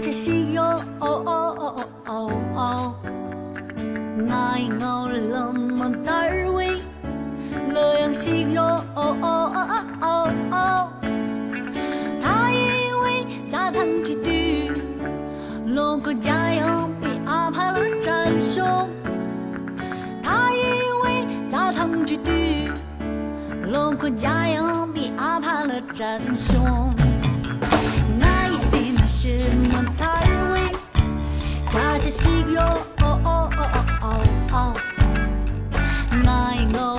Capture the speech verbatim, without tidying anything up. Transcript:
ཅི་ཞིག་ཡོད། ཨོ་ཨོ་ཨོ་ཨོ་ཨོ། ང་ཡི་ངོ་ལ་མ་མཚར་བའི་གླུ་དབྱངས་ཤིག་ཡོད། ཨོ་ཨོ་ཨོ་ཨོ་ཨོ། མཐའ་ཡས་པའི་རྩྭ་ཐང་གི་དུས། ལོ་འཁོར་རྒྱ་ཡངས་པའི་ཨ་ཕ་ལ་དྲན་བྱུང་། མཐའ་ཡས་པའི་རྩྭ་ཐང་གི་དུས། ལོ་འཁོར་རྒྱ་ཡངས་པའི་ཨ་ཕ་ལ་དྲན་བྱུང་། ང་ཡི་སེམས་ན་ཕྱིར་མ་མཚར་བའི་སྐད་ཆ་ཞིག་ཡོད། ཨོ་ཨོ་ཨོ་ཨོ་ཨོ། ང་ཡི་ངོ་